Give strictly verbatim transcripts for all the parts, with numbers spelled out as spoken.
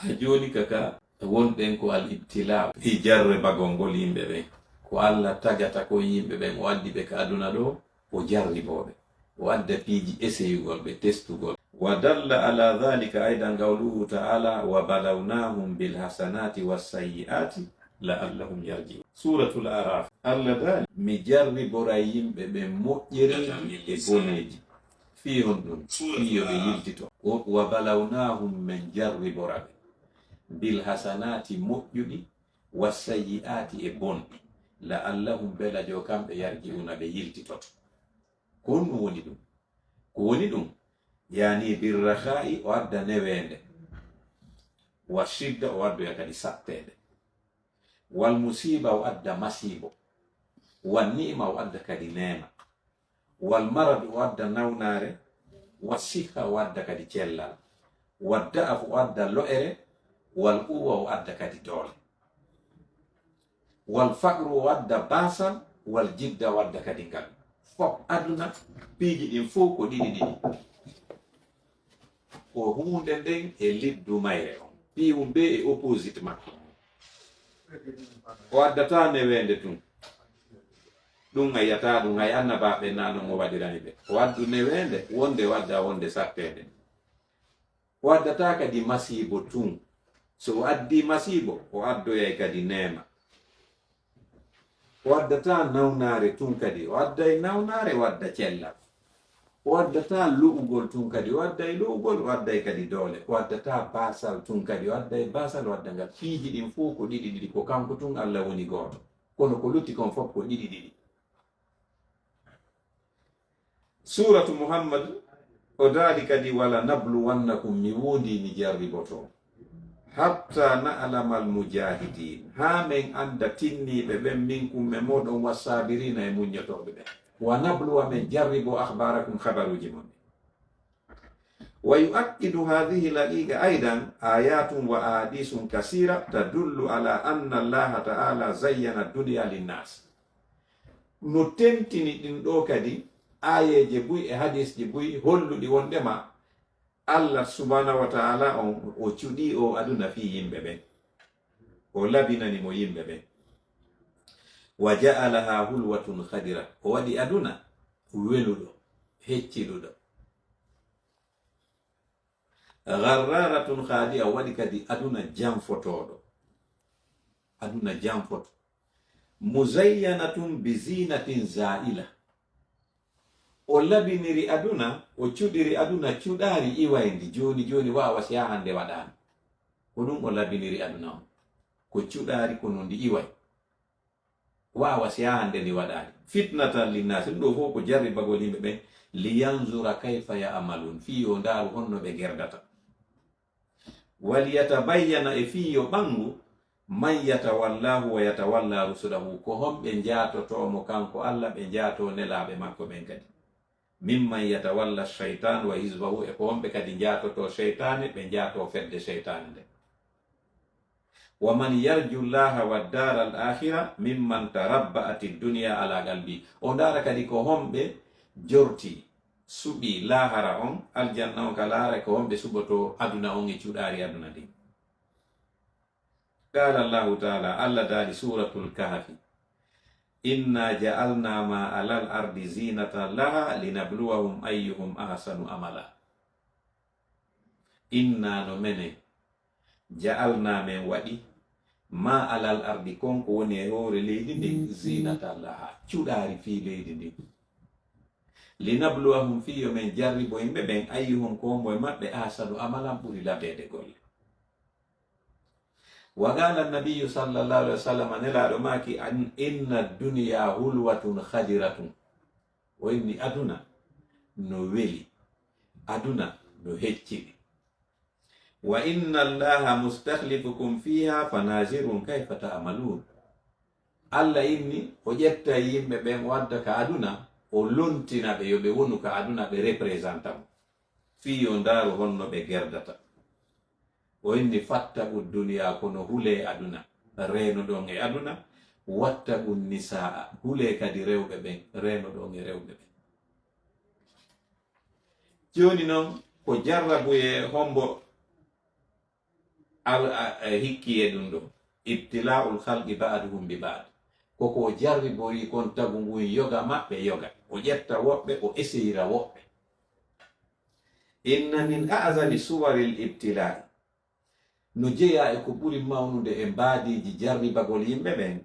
A jooni ka ka wonɗen ko al ibtilaa, fii jarribagol ngol yimɓe ɓen. Ko Alla tagata kon yimɓe ɓen, o addi ɓe ka aduna ɗoo, o jarriboo ɓe. O adda piiji eseyugol ɓe, testugol. Wa dalla ala dhalika aydan qawluhu ta'ala, "Wa balawnahum bil hasanati was sayyi'ati la'allahum yarji'un." Suuratul A'raaf. Alla daali, mi jarriboray yimɓe ɓen moƴƴereeji e boneeji. Fii honɗun? Fii yo ɓe yiltito. Ko wa balawnahum, men jarribora ɓe. Bil hasanati, moƴƴuɗi, was sayyi'ati, e bonɗi. La'allahum, belajo kamɓe, yarji'una, ɓe yiltitoto. Ko honɗun woni ɗun? Ko woni ɗun? Yaani birrakhaa'i, o adda neweende. Wa shidda, o addoya kadi satteende. Wal musiiba, o adda masiibo. Wan ni'ima, o adda kadi neema. Wal marad, o adda nawnaare. Wa sihha, o adda kadi cellal. Wa da'af, o adda lo'ere. Wal quwwa, o adda kadi doole. Wal faqru, o adda baasal. Wal jidda, o adda kadi ngal. Fof aduna, piiji ɗin fof ko ɗiɗi ɗiɗi. Ko huunde nden e liddu mayre on. Piiwum bee e opposite makko. O addataa neweende tun. Ɗum a yi'ataa ɗum, hay annabaaɓe naa non o waɗirani ɓe. O addu neweende, wonde o adda wonde satteende. O addataa kadi masiibo tun. So o addii masiibo, o addoyay kadi neema. O addataa nawnaare tun kadi. O adday nawnaare, o adda cellal. O addataa lo'ugol tun kadi. O adday lo'ugol, o adday kadi doole. O addataa baasal tun kadi. O adday baasal, o adda ngal. Piiji ɗin fow ko ɗiɗi ɗiɗi. Ko kanko tun Alla woni gooto. Kono ko lutti kon fof ko ɗiɗi ɗiɗi. Suuratu Muhammad, o daali kadi, "Wala nabluwannakum," mi woondii mi jarriboto. "Hatta na'lamal mujaahidiin," haa men annda tinniiɓe ɓen, "minkum," e mooɗon, "was-saabiriina," e muññotooɓe ɓen. "Wa nabluwa," men jarribo, "akhbaarakum," khabaruuji mon ɗin. "Wa yu'akkidu haadhihi l-haqiiqa aydan aayaatun wa ahaadiisun kasiira tadullu alaa anna Allaaha ta'aalaa zayyana ad-dunyaa lin-naas." No tentini ɗin ɗoo kadi aayeeje buy e hadiisje buy holluɗi wonndema Alla subhaanahu wa ta'aalaa on, o cuɗii oo aduna fii yimɓe ɓen. O labinani mo yimɓe ɓen. "Wa ja'alahaa hulwatan khadiira." O waɗi aduna weluɗo, hecciɗuɗo. "Gharraaratan khaadi'a," o waɗi kadi aduna janfotooɗo. Aduna janfoto. "Muzayyanatan bi ziinatin zaa'ila." O labiniri aduna, o cuɗiri aduna cuɗaari iwayndi. Jooni jooni waawa si haa hannde waɗaani. Ko ɗum o labiniri aduna on. Ko cuɗaari kono ndi iway. Waawa si haa hannde ndi waɗaani. "Fitnatan linnaasi," ɗum ɗoo fow ko jarribagol yimɓe ɓen. "Liyanzura kayfa ya'maluun," fii yo ndaaru honno ɓe gerdata. "Waliyatabayyana," e fii yo ɓanngu, "man yatawallaahu wa yatawallaa rusulahu," ko homɓe njaatotoo mo kanko Alla, ɓe njaatoo nelaaɓe makko ɓen kadi. "Mimman yatawalla shaytaan wa hizbahu," e ko homɓe kadi njaatotoo seytaane, ɓe njaatoo fedde seytaane nden. "Wa man yarju Llaaha wa daaral aakhira mimman tarabba'ati dunyaa alaa qalbi." O ndaara kadi ko homɓe jortii, suɓii laahara on, aljanna on ka laahara, ko homɓe suɓotoo aduna on e cuɗaari aduna ndin. Qaala Allaahu ta'aalaa, Alla daali, Suuratul Kahfi, "Innaa ja'alnaa maa alal ardi ziinatan lahaa linabluwahum ayyuhum ahsanu amalaa." Innaa, no menen, ja'alnaa, men waɗi, maa alal ardi, kon ko woni e hoore leydi ndin, ziinatan lahaa, cuɗaari fii leydi ndin. Linabluwahum, fii yo men jarribo yimɓe ɓen, ayyuhum, ko hombo e maɓɓe, ahsanu amalan, ɓuri labeede golle. Wa qaala nabiyyu sallallahu alayhi wa sallam, Nelaaɗo maaki, an, "Inna dunya hulwatun khadiratun." O inni aduna no weli, aduna no hecciɗi. "Wa inna Allaha mustakhlifukum fiha fanazirun kayfa ta'malun." Alla inni o ƴettay yimɓe ɓen o adda ka aduna, o lontina ɓe yo ɓe wonu ka aduna ɓe représentant mo. Fii yo ndaaru honno ɓe gerdata. O inni, "Fattaqu dunya," kono hulee aduna, reenoɗon e aduna, "wattaqu nisaa," hulee kadi rewɓe ɓen, reenoɗon e rewɓe ɓen. Jooni non, ko jarrabuyee hombo Al-, a-, a-, hikki e ɗum ɗo. Ibtila'ul khalqi ba'duhum bi ba'd. Ko ko o jarribori kon tagu ngun yoga maɓɓe yoga. O ƴetta woɓɓe, o eseyira woɓɓe. Inna min a'zami suwaril ibtila'i. No jeyaa e ko ɓuri mawnude e mbaadiiji jarribagol yimɓe ɓen.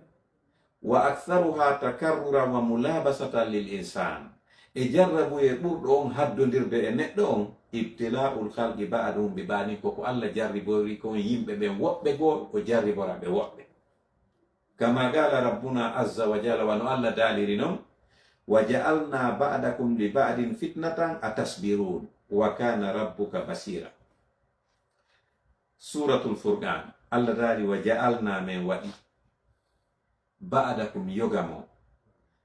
Wa aktharuha takarruran wa mulabasatan lil insan. E jarrabuyee ɓurɗo on haddondirde e neɗɗo on, ibtila'ul khalqi ba'duhum bi ba'din, ko ko Alla jarribori kon yimɓe ɓen woɓɓe goo, o jarribora ɓe woɓɓe. Kama qala rabbuna azza wa jalla, wano Alla daaliri non, wa ja'alna ba'dakum li ba'din fitnatan atasbirun, wa kana rabbuka basira. Suratul Furqan, Alla daali, wa ja'alna, men waɗi, ba'dakum yoga mon,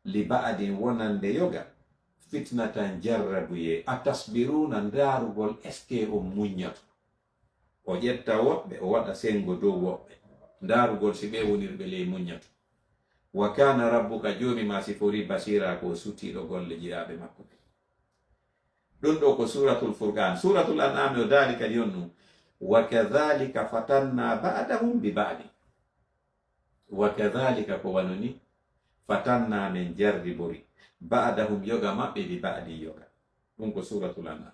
li ba'din wonande yoga, fitnatan jarrabuyee, atasbiruna ndaarugol est-ce que on muññoto. O ƴetta woɓɓe, o waɗa sengo dow woɓɓe. Ndaarugol si ɓe wonirɓe ley muññoto. Wa kana rabbuka, Joomi ma sifori, basira, ko o sutiiɗo golle jiraaɓe makko ɓen. Ɗum ɗo ko Suratul Furqan. Suratul An'am o daali kadi on ɗum. Wa kadhalika fatanna ba'dahum bi ba'di. Wa kadhalika, ko wano ni, fatanna, men jarribori, ba'dahum yoga maɓɓe bi ba'di yoga. Ɗum ko Suratul An'am.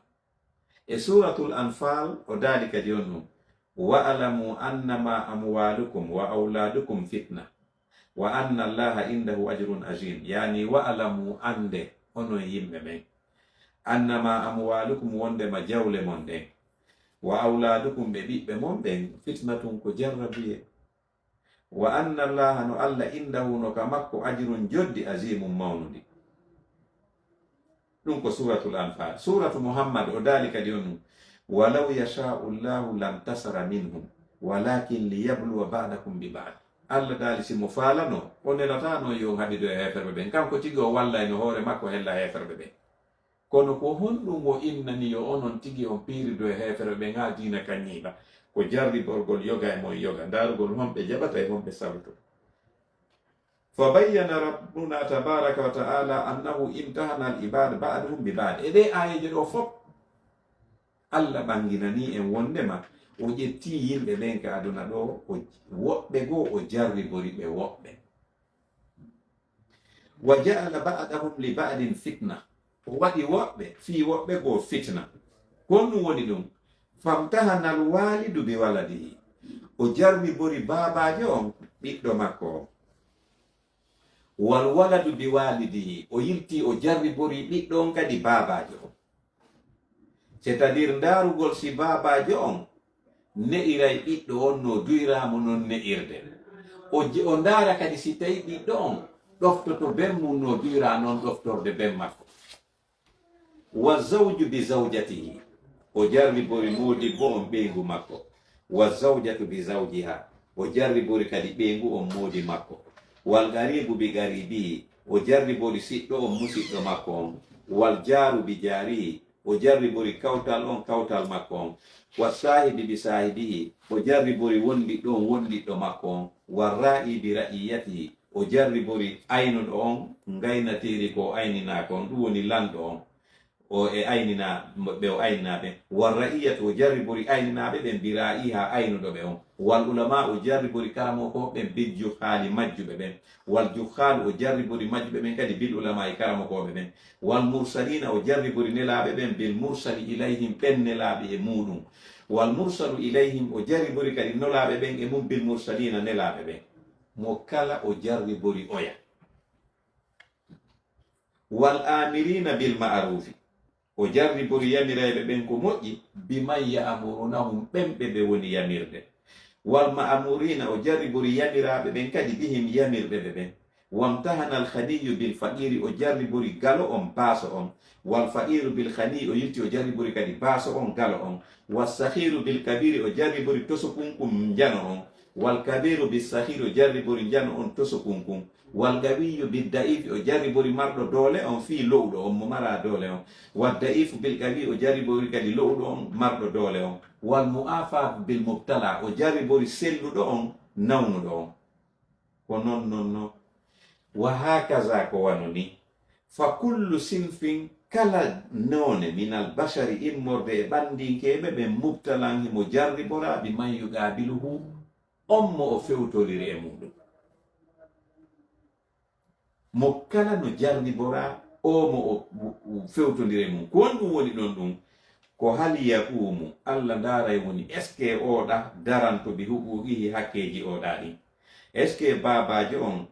E Suratul Anfal o daali kadi on ɗum. Wa'lamu annama amwalukum wa awladukum fitna. Wa anna Allaha indahu ajrun azim. Yani, wa'lamu, annde, onon yimɓe ɓen. Annama amwalukum, wondema jawle mon ɗen. Wa awladukum, ɓe ɓiɓɓe mon ɓen, fitnatun, ko jarrabuyee. Wa anna Allaha, no Alla, indahu, no ka makko, ajrun, joddi, azimun, mawnundi. Ɗum ko Suratul Anfal. Suratu Muhammad o daali kadi on ɗum. Walaw yasha'u Allahu lantasara minhum, walakin liyabluwa ba'dakum bi ba'd. Alla daali, si mo faalano, o nelatano yo on haɓido e heeferɓe ɓen. Kanko tigi o wallayno hoore makko hella heeferɓe ɓen. Kono ko honɗum o innani yo onon tigi on piirido e heeferɓe ɓen haa diina kan ñiiɓa? Ko jarriborgol yoga e mon yoga, ndaarugol honɓe jaɓata e honɓe sawto. Fa bayyana Rabbuna tabaraka wa ta'ala annahu imtahana al-ibad ba'duhum bi ba'd. E ɗee aayeeje ɗoo fof, Alla ɓannginanii en wonndema o ƴettii yimɓe ɓen ka aduna ɗoo, o, woɓɓe goo o jarribori ɓe woɓɓe. Wa ja'ala ba'dahum li ba'din fitna. O waɗi woɓɓe fii woɓɓe goo fitna. Ko honɗum woni ɗum? Famtahanal walidu bi waladihi. O jarribori baabaajo on ɓiɗɗo makko on. Wal waladu bi walidihi. O yilti o jarribori ɓiɗɗo on kadi baabaajo on. C'est-à-dire ndaarugol si baabaajo on ne'iray ɓiɗɗo on no duyraa mo non ne'irde. O je-, o ndaara kadi si tawi ɓiɗɗo on ɗoftoto ben mum no duyraa non ɗoftorde ben makko. Wa zawju bi zawjatihi. O jarribori moodibbo on ɓeyngu makko. Wa zawjatu bi zawjiha. O jarribori kadi ɓeyngu on moodi makko. Wal qaribu bi qaribihi. O jarribori siɗɗo on musiɗɗo makko on. Wal jaaru bi jaarihi. O jarribori kawtal on kawtal makko on. Wa saahibi bi saahibihi. O jarribori wondiɗɗo on wondiɗɗo makko on. Wa ra'i bi ra'iyatihi. O jarribori aynuɗo on ngaynateeri ko o ayninaa kon, ɗum woni lanɗo on. O e ayninaa ɓe o ayninaa ɓen. Wa ra'iyatu, o jarribori ayninaaɓe ɓen bi ra'iha, aynuɗo ɓe on. Wal ulama, o jarribori karamokooɓe ɓen bil juhhaali, majjuɓe ɓen. Wal juhhaalu, o jarribori majjuɓe ɓen kadi bil ulama, e karamokooɓe ɓen. Wal mursalina, o jarribori nelaaɓe ɓen bil mursali ilayhim, ɓen nelaaɓe e muuɗum. Wal mursalu ilayhim, o jarribori kadi nelaaɓe ɓen e mum bil mursalina, nelaaɓe ɓen. Mo kala o jarribori oya. Wal amirina bil ma'rufi, o jarribori yamirayɓe ɓen ko moƴƴi, biman ya'murunahum, ɓen ɓe ɓe woni yamirde. Wal ma'murina, o jarribori yamiraaɓe ɓen kadi, bihim, yamirɓe ɓe ɓen. Wamtahana al khaniyyu bil faqiri, o jarribori galo on baaso on. Wal faqiru bil khaniyi, o yilti o jarribori kadi baaso on galo on. Was sakhiru bil kabiri, o jarribori tosokunkun njano on. Wal kabiru bis sakhiri, o jarribori njano on tosokunkun. Wal qawiyyu bid da'ifi, o jarribori marɗo doole on fii lo'uɗo on, mo maraa doole on. Wad da'ifu bil qawiyyi, o jarribori kadi lo'uɗo on marɗo doole on. Wal mu'afa bil mubtala, o jarribori selluɗo on nawnuɗo on. Ko non, non, non. Wa hakaza, ko wano ni. Fa kullu sinfin Kala noone minal bashari immorde e ɓanndinkee ɓe ɓen mubtalan himo jarriboraa bi man yuqaabiluhu on mo o fewtondiri e muuɗum. Mo kala no jarriboraa o mo o fewtondiri e mum. Ko honɗum woni ɗon ɗum? Ko hal yaquumu, Alla ndaaray woni, est-ce que oo ɗa daranto bi huquuqihi hakkeeji oo ɗa ɗin? Est-ce que baabaajo on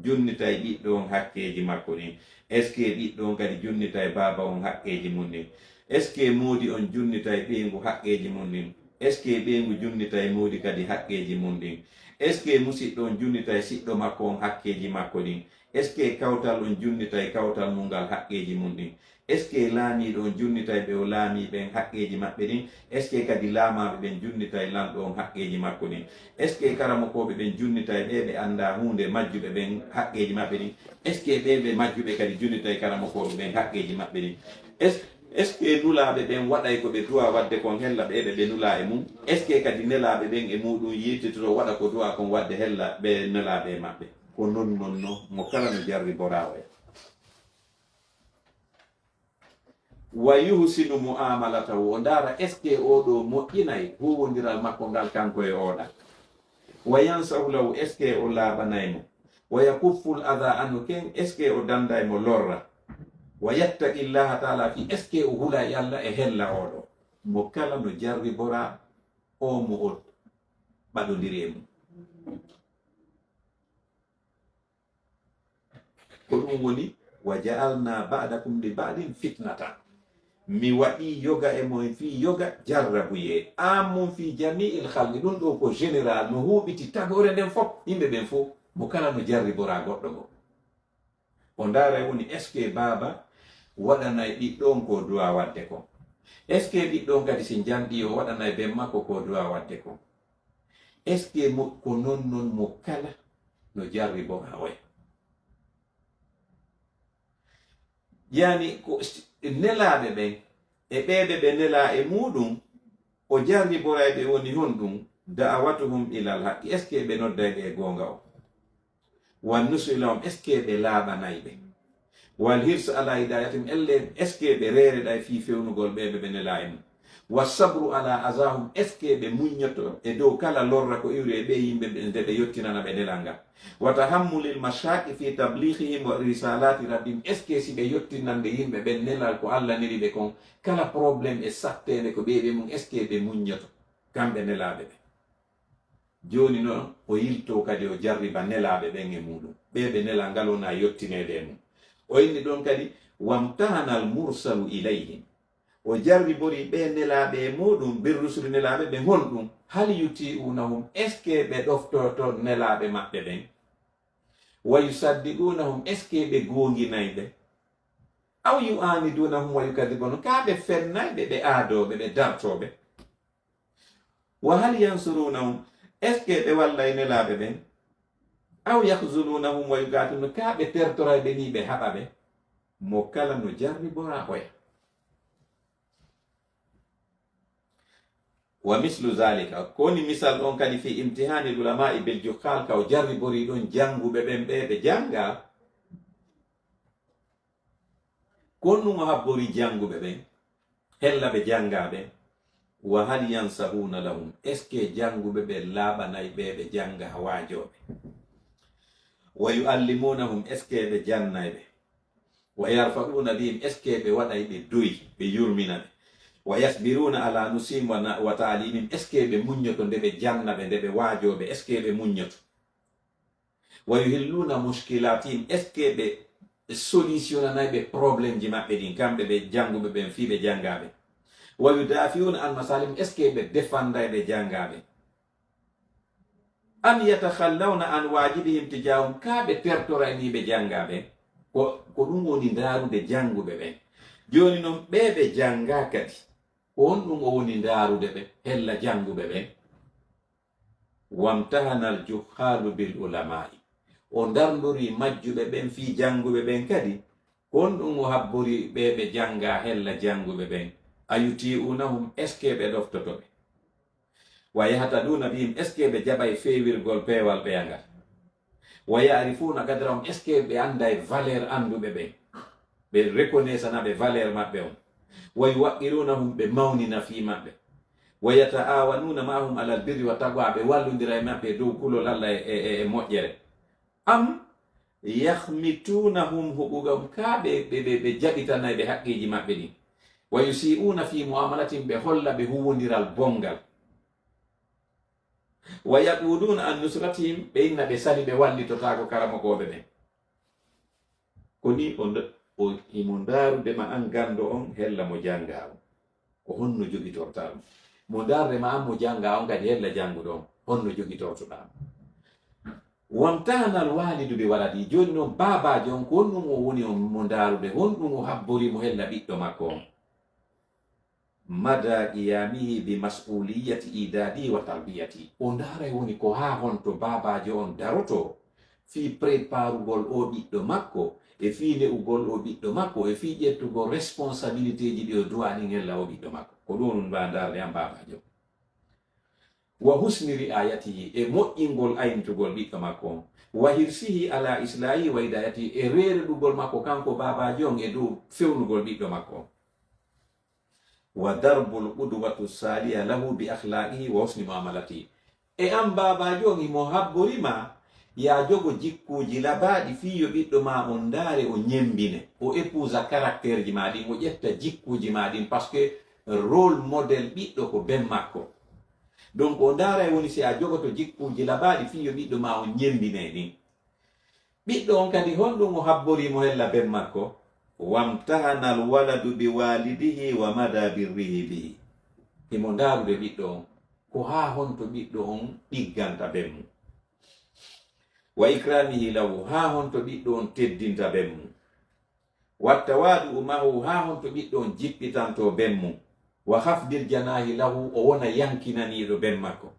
junnitay ɓiɗɗo on hakkeeji makko ɗin? Est-ce que ɓiɗɗo on kadi junnitay baaba on haqqeeji mun ɗin? Est-ce que moodi on junnitay ɓeyngu haqqeeji mun ɗin? Est-ce que ɓeyngu junnitay moodi kadi haqqeeji mun ɗin? Est-ce que musiɗɗo on junnitay siɗɗo makko on hakkeeji makko ɗin? Est-ce que kawtal on junnitay kawtal mun ngal haqqeeji mun ɗin? Est-ce que laamiiɗo on junnitay ɓe o laamii ɓen haqqeeji maɓɓe ɗin? Est-ce que kadi laamaaɓe ɓen junnitay lanɗo on haqqeeji makko ɗin? Est-ce que karamokooɓe ɓen junnitay ɓe ɓe anndaa huunde majjuɓe ɓen haqqeeji maɓɓe ɗin? Est-ce que ɓe ɓe majjuɓe kadi junnitay karamokooɓe ɓen haqqeeji maɓɓe ɗin? Est-ce, est-ce que nulaaɓe ɓen waɗay ko ɓe duwaa waɗde kon hella ɓe ɓe ɓe nulaa e mum? Est-ce que kadi nelaaɓe ɓen e muuɗum yiltitoto waɗa ko duwaa kon waɗde hella ɓe nelaaɓe e maɓɓe? Ko non non no mo kala no jarriboraa oya. Wa yuhsinu mu'amalatahu, o ndaara est-ce que oo ɗoo moƴƴinay huuwondiral makko ngal kanko e oo ɗa. Wa yansahu lahu, est-ce que o laaɓanay mo? Wa yakufful adha anhu, ken est-ce que o danday mo lorra? Wa yattaqillaha taala fi, est-ce que o hulay Alla e hella oo ɗoo? Mo kala no jarriboraa oo mo o ɓadondiri e mum. Ko ɗum woni, wa ja'alna ba'dakum li ba'din fitnatan. Mi waɗii yoga e mon fii yoga jarrabuyee. Amun fii jami'il khalqi, ɗum ɗoo ko général, no huuɓiti tagoore nden fof, yimɓe ɓen fof, mo kala no jarriboraa goɗɗo goo. O ndaara e woni, est-ce que baaba waɗanay ɓiɗɗo on ko duwaa waɗde kon? Est-ce que ɓiɗɗo on kadi si janɗii o waɗanay ben makko ko duwaa waɗde kon? Est-ce que mo, ko non non mo kala no jarriboraa oya? Yani ko s-, nelaaɓe ɓen e ɓeeɓe ɓe nelaa e muuɗum, o jarriboray ɓe woni honɗum? Da'awatuhum ilal haqqi, est-ce que ɓe nodday ɓe e goonga o? Wan nusu ilahum, est-ce que ɓe laaɓanay ɓe? Wal hirsu ala hidayatihim, elle, est-ce que ɓe reereɗay fii fewnugol ɓeeɓe ɓe nelaa e mum? Wa sabru ala azahum, est-ce que ɓe muññoto e dow kala lorra ko iwri e ɓee yimɓe ɓe, nde ɓe yottinana ɓe nelal ngal? Wa tahammulil mashaqi fi tablighihim wa risalati rabbihim, est-ce que si ɓe yottinande yimɓe ɓen nelal ko Alla neli ɓe kon, kala problème e satteende ko ɓeeɓe mum, est-ce que ɓe muññoto kamɓe nelaaɓe ɓe? Jooni non, o yiltoo kadi o jarriba nelaaɓe ɓen e muuɗum. Ɓee ɓe nelal ngal wonaa yottineede e mum. O inni ɗon kadi, wamtahanal mursalu ilayhim. O jarriborii ɓee nelaaɓe e muuɗum, bir rusuli nelaaɓe ɓen honɗum? Hal yuti'unahum, est-ce que ɓe ɗoftoto nelaaɓe maɓɓe ɓen? Wa yusaddiqunahum, est-ce que ɓe goonginay ɓe? Aw yu'anidunahum wa yukadhibunahum, kaa ɓe fennay ɓe, ɓe aadoo ɓe, ɓe dartoo ɓe? Wa hal yansurunahum, est-ce que ɓe wallay nelaaɓe ɓen? Aw yakhzulunahum wa yuqatilun, kaa ɓe tertoray ɓe nii ɓe haɓa ɓe? Mo kala no jarriboraa oya. Wa mislu zalika, ko woni misal on kadi fi imtihanil ulama'i bil juhal, ka o jarriborii ɗon jannguɓe ɓen ɓe ɓe janngaa. Ko honɗum o habborii jannguɓe ɓen, hella ɓe janngaa ɓen? Wa hal yansahuna lahum, est-ce que jannguɓe ɓen laaɓanay ɓe ɓe janngaa, waajoo ɓe? Wa yuallimunahum, est-ce que ɓe jannay ɓe? Wa yarfaquna bihim, est-ce que ɓe waɗay ɓe doy, ɓe yurmina ɓe? Wa yasbiruna ala nusihim wa na-, wa ta'limihim, est-ce que ɓe muññoto nde ɓe janna ɓe, nde ɓe waajoo ɓe, est-ce que ɓe muññoto? Wa yuhilluna mushkilatihim, est-ce que ɓe solutionanay ɓe problème ji maɓɓe ɗin, kamɓe ɓe jannguɓe ɓen fii ɓe janngaa ɓe? Wa yudafiuna an masalihim, est-ce que ɓe defanday ɓe janngaa ɓe? Am yatakhallawna an wajibihim tijahum, kaa ɓe tertoray nii ɓe janngaa ɓe? Ko, ko ɗum woni ndaarude jannguɓe ɓen. Jooni non, ɓee ɓe janngaa kadi, ko honɗum o woni ndaarude ɓe hella jannguɓe ɓen? Wamtahanal juhalu bil ulama'i. O ndarndorii majjuɓe ɓen fii jannguɓe ɓen kadi. Ko honɗum o habborii ɓee ɓe janngaa hella jannguɓe ɓen? A yuti'unahum, est-ce que ɓe ɗoftoto ɓe? Wa yahtaduna bihim, est-ce que ɓe jaɓay feewirgol peewal ɓeya ngal? Wa ya'rifuna qadrahum, est-ce que ɓe annday valeur annduɓe ɓen? Ɓe reconnaissana ɓe valeur maɓɓe on. Wa yuwaqqirunahum, ɓe mawnina fii maɓɓe. Wa yata'awanuna ma'ahum alal birri wa taqwa, ɓe wallondira e maɓɓe dow kulol Allah e, e, e, e moƴƴere. Am yahmitunahum huquqahum, kaa ɓe, ɓe, ɓe, ɓe jaɓitanay ɓe haqqeeji maɓɓe ɗin. Wa yusi'una fii mu'amalatihim, ɓe holla ɓe huuwondiral bonngal. Wa yaquduna an nusratihim, ɓe inna ɓe sali, ɓe wallitotaako karamokooɓe ɓen. Ko nii o nd-, o, himo ndaarude ma an ganndo on, hella mo janngaa on. Ko honno jogitortaa ɗum? Mo ndaarude ma an mo janngaa on kadi, hella jannguɗo on, honno jogitortoɗaa ɗum? Wamtahanal walidu bi waladi, jooni noon baabaajo on, ko honɗum o woni on mo ndaarude, honɗum o habborii mo hella ɓiɗɗo makko on? Mada qiyamihi bi mas'uliyati idadi wa tarbiyati. O ndaaray woni ko haa honto baabaajo on daroto fii preparugol o ɓiɗɗo makko, e fii ne'ugol o ɓiɗɗo makko, e fii ƴettugol responsabilitéeji ɗi o duwaa ɗin hella o ɓiɗɗo makko. Ko ɗum on mbaa ndaarde an baabaajo. Wa husni ri'ayatihi, e moƴƴingol aynitugol ɓiɗɗo makko on. Wa hirsihi ala islahi wa hidayatihi, e reereɗugol makko kanko baabaajo on e dow fewnugol ɓiɗɗo makko on. Wa darbul qudwatu saliha lahu bi akhlaqihi wa husni muamalatihi. E an baabaajo on, himo habbori ma, yaa jogo jikkuuji labaaɗi fii yo ɓiɗɗo maa on ndaare, o ñemmbine, o épousa caractère ji maa ɗin, o ƴetta jikkuuji maa ɗin, parce que rôle modèle ɓiɗɗo ko ben makko. Donc, o ndaara e woni si a jogoto jikkuuji labaaɗi fii yo ɓiɗɗo maa on ñemmbine ɗin. Ɓiɗɗo on kadi, honɗum o habborii mo hella ben makko? Wamtahanal waladu bi walidihi wa mada birrihi bihi. Himo ndaarude ɓiɗɗo on, ko haa honto ɓiɗɗo on ɗigganta ben mum. Wa ikramihi lahu, haa honto ɓiɗɗo on teddinta ben mum. Wa tawadu'u mahu, haa honto ɓiɗɗo on jippitanto ben mum. Wa khafdil janahi lahu, o wona yankinaniiɗo ben makko.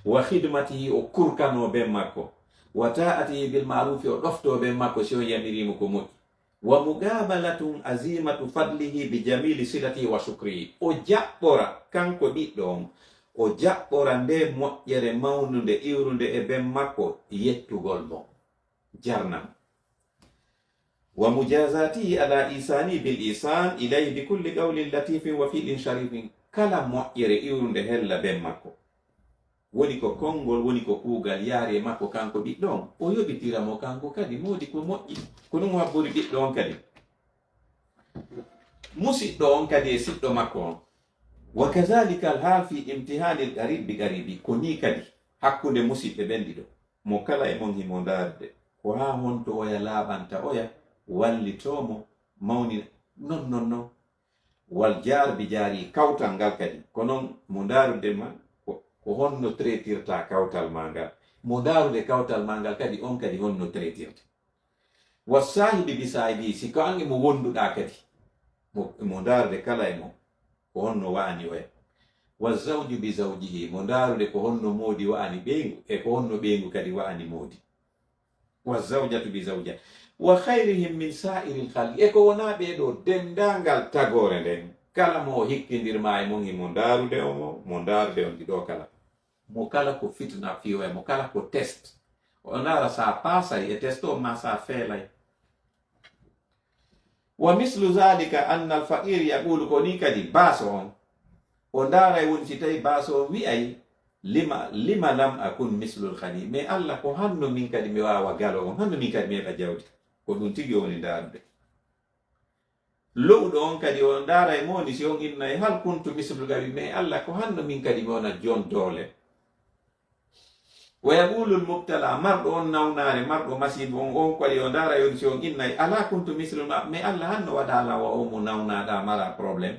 Wa khidmatihi, o kurkanoo ben makko. Wa ta'atihi bil ma'rufi, o ɗoftoo ben makko si on yamirii mo ko moƴƴi. Wa muqabalatun azimatu fadlihi bi jamili silatihi wa shukrihi. O jaɓɓora kanko ɓiɗɗo on, o jaɓɓora nde moƴƴere mawnunde iwrunde e ben makko yettugol mo, jarna mo. Wa mujazatihi ala isani bil isan ilayhi bi kulli qawlin latifin wa fi'lin sharifin. Kala moƴƴere iwrunde hella ben makko. Woni ko konngol, woni ko kuugal yaari e makko kanko ɓiɗɗo on. O yoɓitira mo kanko kadi moodi ko moƴƴi. Ko ɗum habbori ɓiɗɗo on kadi. Musiɗɗo on kadi e siɗɗo makko on. Wa kazalika al hal fi imtihanil qarib bi qaribi. Ko nii kadi hakkunde musiɓɓe ɓen ɗiɗo. Mo kala e mon himo ndaarde ko haa honto oya laaɓanta oya, wallitoo mo, mawnina. Non, non, non. Wal jaar bi jaari, kawtal ngal kadi. Ko non mo ndaarude ma, ko, ko honno traitirta kawtal ma ngal. Mo ndaarude kawtal ma ngal kadi, on kadi honno traitirta. Wa saahibi bi saahibi, si ko an e mo wonduɗaa kadi. Mo, mo ndaarude kala e mo, ko honno wa'ani oya. Wa zawju bi zawjihi, mo ndaarude ko honno moodi wa'ani ɓeyngu, e ko honno ɓeyngu kadi wa'ani moodi. Wa zawjatu bi zawja. Wa khayrihim min sa'iril khalqi. E ko wonaa ɓee ɗoo, denndaangal tagoore nden. Kala mo o hikkindir ma e mon, himo ndaarude on, mo, mo ndaarude on ɗiɗo kala. Mo kala ko fitna fii oya, mo kala ko test. O ndaara sa paasay e test o maa sa feelay. Wa mislu zalika anna al faqir yaqulu, ko nii kadi baaso on, o ndaaray woni si tawi baaso on wi'ay, lima, lima lam akun mislul ghani, mais Allah, ko hanno min kadi mi waawa galo on, hanno min kadi mi heɓa jawdi. Ko ɗum tigi o woni ndaarude. Lo'uɗo on kadi o ndaaray mo woni si on innay, hal kuntu mislul qawi, mais Allah, ko hanno min kadi mi wona jon doole. Wa yaqulul mubtala, marɗo on nawnaare, marɗo masiibo on, on kadi o ndaara yon si on innay, ala kuntu mislul ma, mais Allah, hanno waɗa lan wa o mo nawnaɗa mara problème.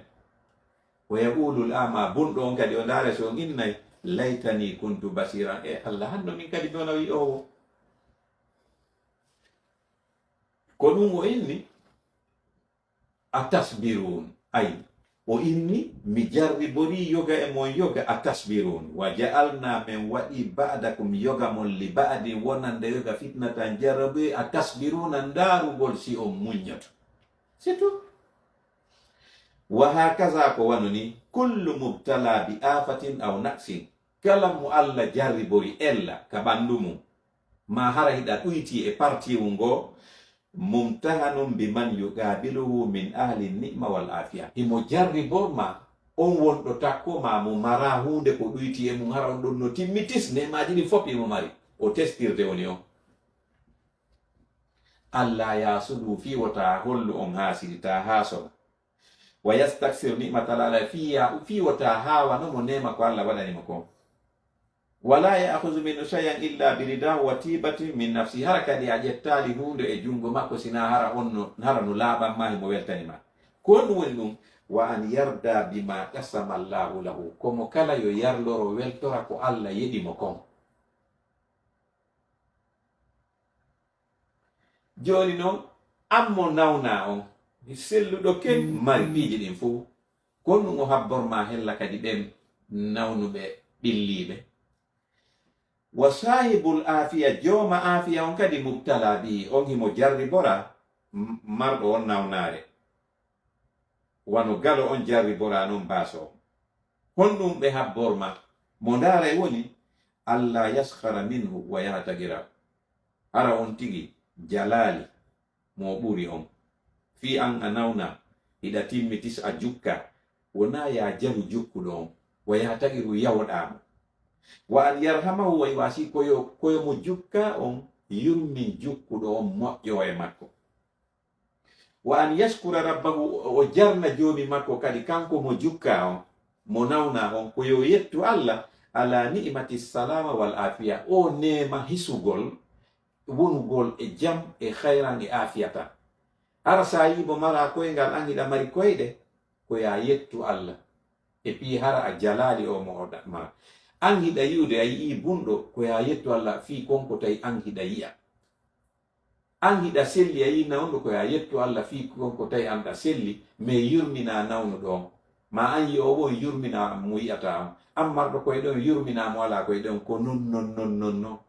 Wa yaqulul ama, bunɗo on kadi o ndaara si on innay, laytani kuntu basira, e Allah, hanno min kadi mi wona wi'oowo. Ko ɗum o inni. A tasbirun. Ay, o inni, mi jarriborii yoga e mon yoga, a tasbirun. Wa ja'alna, men waɗi, ba'dakum, yoga mon, li ba'din, wonande yoga, fitnatan, jarrabuye, a tasbiruna, ndaarugol si on muññoto. C'est tout. Wa hakaza, ko wano ni, kullu mubtala bi afatin aw naqsin. Kala mo Allah jarribori ella ka ɓandu mum, ma hara hiɗa ɗuyti e partiwu ngo, Mumtahanun biman yuqabiluhu min ahli ni'ma wal afiya. Himo jarribor ma on wonɗo takko ma mo mara huunde ko ɗuyti e mum, hara on ɗon no timmitis, neemaaji ɗin fof himo mari. O testirde woni on. Alla yasudu, fii wota hollu on haasidi, ta haasona. Wa yastaksir ni'mata Alla, fii ya-, fii wota haawano mo neema ko Alla waɗani mo kon. Wala ya'khudhu minhu shay'an illa bi ridahu wa tibatin min nafsi. Hara kadi a ƴettaali huunde e junngo makko, sina hara on no, hara no laaɓan ma, himo weltani ma. Ko honɗum woni ɗum? Wa an yarda bima qasama Allahu lahu. Komo kala yo yarloro weltora ko Alla yeɗi mo kon. Jooni non, an mo nawna on, selluɗo ken, mari piiji ɗin fow. Ko honɗum o habbor ma hella kadi ɓen nawnuɓe ɓilliiɓe? Wa sahibul afiya, jooma afiya on kadi mubtala bihi, on himo jarribora m-, marɗo on nawnaare. Wano galo on jarribora non baaso on. Honɗum ɓe habbor ma? Mo ndaara e woni, alla yaskhara minhu wa yahtaqira. Hara on tigi jalaali mo ɓuri on. Fii an a nawna, hiɗa timmitis a jukka, wonaa ya jalu jukkuɗo on, wa yahtaqiru, yawoɗaa mo. Wa an yarhamahu, wa, wa si ko yo, ko yo mo jukka on yurmin jukkuɗo on, moƴƴo e makko. Wa an yashkura rabbahu, o jarna joomi makko kadi, kanko mo jukka on, mo nawna on, ko yo yettu Alla, ala ni'mati salama wal afiya, o neema hisugol, wonugol e jam e khayran e afiyata. Hara sa yii mo mara koyngal, an hiɗa mari koyɗe, ko ya yettu Alla. E fii hara a jalaali o mo o da-, mara. An hiɗa yi'ude, a yi'ii bunɗo, ko ya yettu Alla fii kon ko tawi an hiɗa yi'a. An hiɗa selli, a yi'i nawnuɗo, ko ya yettu Alla fii kon ko tawi an ɗa selli, mais yurmina nawnuɗo on. Ma an yi'oowo on yurmina mo yi'ataa on. An marɗo koyɗe on yurmina mo alaa koyɗe on. Ko non, non, non, non, non.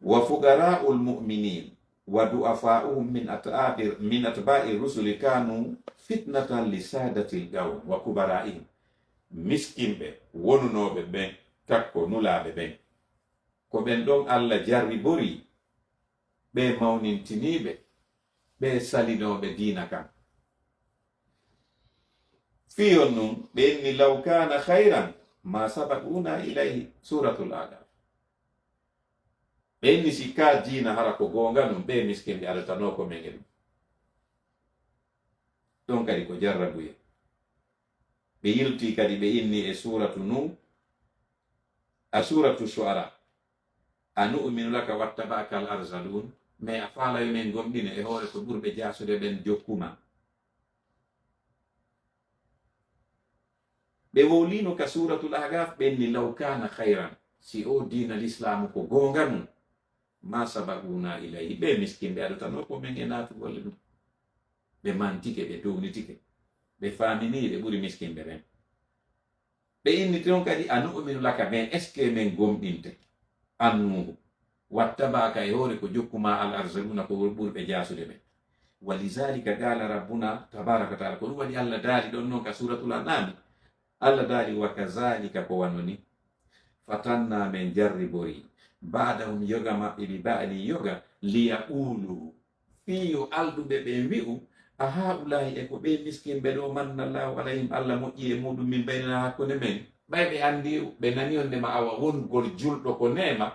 Wa fuqara'ul mu'minin wa du'afa'uhum min at'abi-, min atba'i rusuli kanu fitnatan li sadatil qawm wa kubara'ihim. Miskinɓe wonunooɓe ɓen takko nulaaɓe ɓen. Ko ɓen ɗon Alla jarribori, ɓe mawnintiniiɓe, ɓe salinooɓe diina kan. Fii on ɗum, ɓe inni, "Law kaana khayran ma sabaquna ilayhi." Suuratul Ahqaaf. Ɓe inni, "Si ka diina hara ko goonga ɗum, ɓe miskinɓe adatanoo ko men e ɗum." Ɗon kadi ko jarrabuye. Ɓe yilti kadi, ɓe inni e suuratu Nuh, a suuratu Shu'ara, "Anu'minu laka wattaba'aka al-arzalun?" Mais a faala yo men gomɗine e hoore ko ɓurɓe jaasude ɓen jokkuma? Ɓe wowlino ka suuratul Ahqaaf, ɓe inni, "Law kaana khayran, si o diina Lislaamu ko goonga ɗum, ma sabaquna ilayhi, ɓe miskinɓe adatanoo ko men e naatugol e ɗum." Ɓe mantike, ɓe downitike, ɓe faamini ɓe ɓuri miskinɓe ɓen. Ɓe inni ton kadi, "Anu'minu laka, mais est-ce que men gomɗinte an Nuuhu? Wattaba'aka, e hoore ko jokkuma, al-arzaluna, ko ɓurɓe jaasude ɓen." Wa lizalika qala rabbuna tabaraka wa ta'ala, ko ɗum waɗi Allah daali ɗon non ka suuratul An'aami. Allah daali, "Wa kazalika, ko wano ni, fatanna, men jarribori, ba'dahum, yoga maɓɓe, bi ba'din, yoga, liyaqulu, fii yo alɗuɓe ɓen wi'u, a ha'ulaa'i, e ko ɓe miskinɓe ɗo, manna Allahu alayhim, Allah moƴƴi e muɗum, min baynina, hakkunde men?" Ɓay ɓe anndi, ɓe nani on ndema awa wongol julɗo ko neema,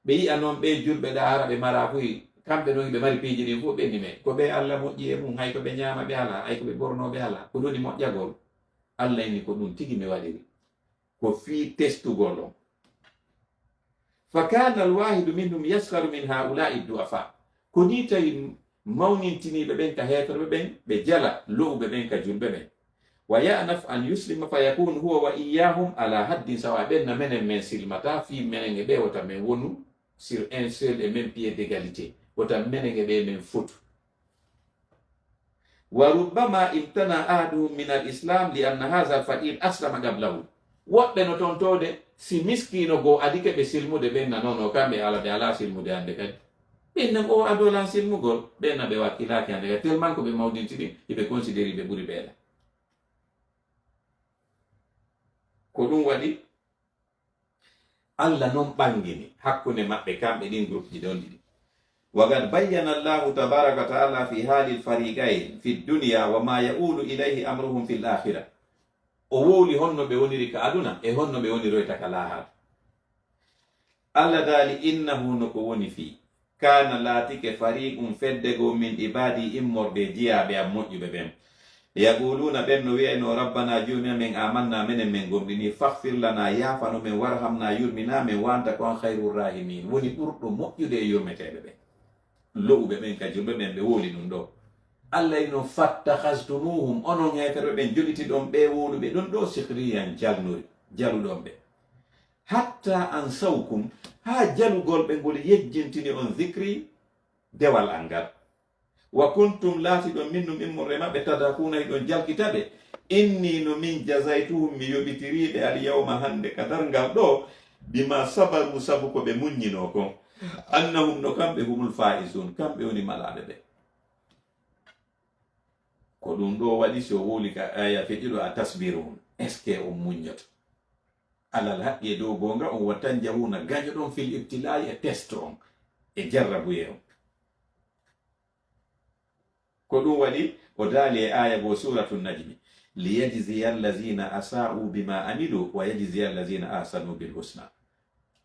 ɓe yi'a non ɓe julɓe ɗa hara ɓe mara fuy, kamɓe non ɓe mari piiji ɗin fof, ɓe inni men, ko ɓe Allah moƴƴi e mum, hay ko ɓe ñaama ɓe alaa, hay ko ɓe ɓornoo ɓe alaa, ko ɗum woni moƴƴagol. Allah inni, ko ɗum tigi mi waɗiri. Ko fii testugol on. Fa kana alwahidu minhum yaskharu min haula'i du'afa. Ko ni tawi mawnintiniiɓe ɓen ka heeferɓe ɓen, ɓe jala lo'uɓe ɓen ka julɓe ɓen. Wa ya'naf an yuslima fa yakunu huwa wa iyyahum ala haddin sawa. Ɓen na menen men silmata, fii menen e ɓe wota men wonu sur un seul et même pied d'égalité. Wota menen e ɓe men fotu. Wa rubbama imtana ahaduhum min al-islam li anna hadha al-faqir aslama qablahu. Woɓɓe no tontoode, si miskiino goo adike ɓe silmude, ɓen na non, non, kamɓe ala, ɓe alaa silmude hannde kadi. Ɓen nan o adolan silmugol, ɓen na ɓe wakkilaaki hannde kadi, tellement ko ɓe mawninti ɗin, hiɓe considéri ɓe ɓuri ɓeela. Ko ɗum waɗi Allah non ɓangini hakkunde maɓɓe, kamɓe ɗin groupe ji ɗon ɗiɗi. وقد بين الله تبارك وتعالى في حال الفريقين في الدنيا وما يؤول إليه أمرهم في الآخرة. O wowli honno ɓe woniri ka aduna e honno ɓe woniroyta ka laahaara. Allah daali, innahu, no ko woni fii, kaana, laatike, fariqun, fedde goo, min ibaadi, immorde e jiyaaɓe am moƴƴuɓe ɓen. Yaquluuna, ɓen no wi'ayno, rabbana, joomi amen, amanna, menen men gomɗini, faghfir lana, yaafano men, warhamna, yurmina men, wa anta, ko an, khayrur rahimin, woni ɓurɗo moƴƴude e yurmeteeɓe ɓen. Lo'uɓe ɓen ka julɓe ɓen, ɓe wowli ɗum ɗoo. Allah ino, fattakhaztumuhum, onon heeferɓe ɓen, jolitiɗon ɓee wowluɓe ɗum ɗoo, sikhriyan, jalnori, jaluɗon ɓe. Hatta ansawkum, haa jalugol ɓe ngol yejjintini on zikri, dewal an ngal. Wa kuntum, laatiɗon, minhum, immorde maɓɓe, tadhakuuna, hiɗon jalkita ɓe. Inni, no min, jazaytuhum, mi yoɓitirii ɓe, al yawma, hannde, ka darngal ɗoo, bima sabaru, sabu ko ɓe muññinoo kon. Annahum, no kamɓe, humul faizun, kamɓe woni malaaɓe ɓe. Ko ɗum ɗoo waɗi, si o wowli ka aya feƴƴuɗo, a tasbirun, est-ce que on muññoto? Alal haqqi, e dow goonga, on wa tanjahuna, gañoɗon, fil ibtilaa'i, e testo on, e jarrabuyee on. Ko ɗum waɗi o daali e aya goo, Suratu Najmi, liyajziya allazina asa'u bima amilu wa yajziya allazina ahsanu bil husna.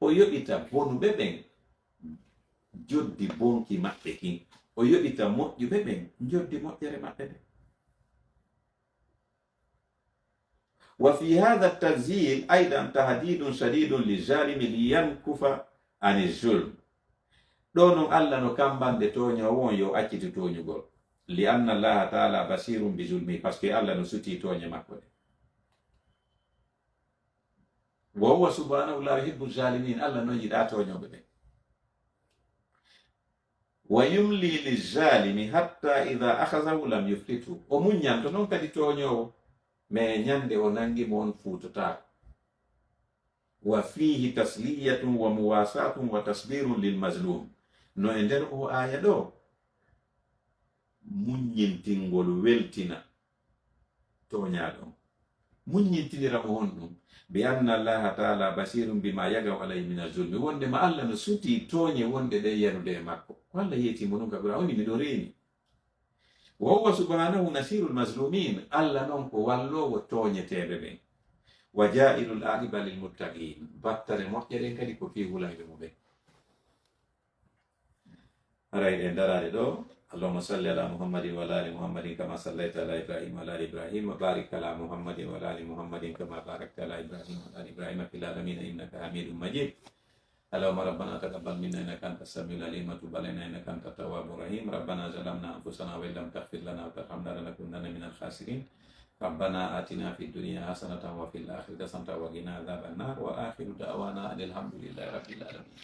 O yoɓita bonuɓe ɓen joddi bonki maɓɓe kin, o yoɓita moƴƴuɓe ɓen joddi moƴƴere maɓɓe nden. Wa fi hadha tanzil aidan tahdidun shadidun li zalimi li yankufa ani zulm. Ɗoo non, Allah no kambande tooñoowo on yo accitu tooñugol. Li anna Allaha taala basirun bi zulmi, parce que Allah no sutii tooñe makko ɗe. Wa huwa subhanahu la yuhibbu zalimin, Allah non yiɗaa tooñooɓe ɓe. Wa yumli li zalimi hatta idha akhazahu lam yuflithu. O muññanto non kadi tooñoowo, mais ñande o nangi mo on fuutotaako. Wa fihi tasliyatun wa muwasatun wa tasbirun lil mazlum. No e nder o aya ɗoo, muññintingol weltina tooñaaɗo on. Muññintinira mo honɗum? Bi anna Allaha taala basirun bima yagau alayhi min azulmi. Wonde ma Allah no sutii tooñe wonde ɗe yanude e makko. Ko Allah yeetii mo ɗum ka Qur'an, o wi'i, miɗo reeni. Wa huwa subhanahu nasirul mazlumin. Allah non ko walloowo tooñeteeɓe ɓen. Wa jailul aqiba lil muttaqin. Battane moƴƴe ɗen kadi ko fii hulayɓe mo ɓen. Haray ɗen daraade ɗoo. Allahumma salli ala Muhammadin wa ala ali Muhammadin kama sallaita ala Ibrahim wa ala ali Ibrahim wa barik ala Muhammadin wa ala ali Muhammadin kama barakta ala Ibrahim wa ala ali Ibrahim fil alamin innaka Hamidum Majid. اللهم ربنا تقبل منا إنك أنت السميع العليم وتب علينا إنك أنت التواب الرحيم. ربنا ظلمنا أنفسنا وإن لم تغفر لنا وترحمنا لنكونن من الخاسرين. ربنا آتنا في الدنيا حسنة وفي الآخرة حسنة وقنا عذاب النار. وآخر دعوانا أن الحمد لله رب العالمين.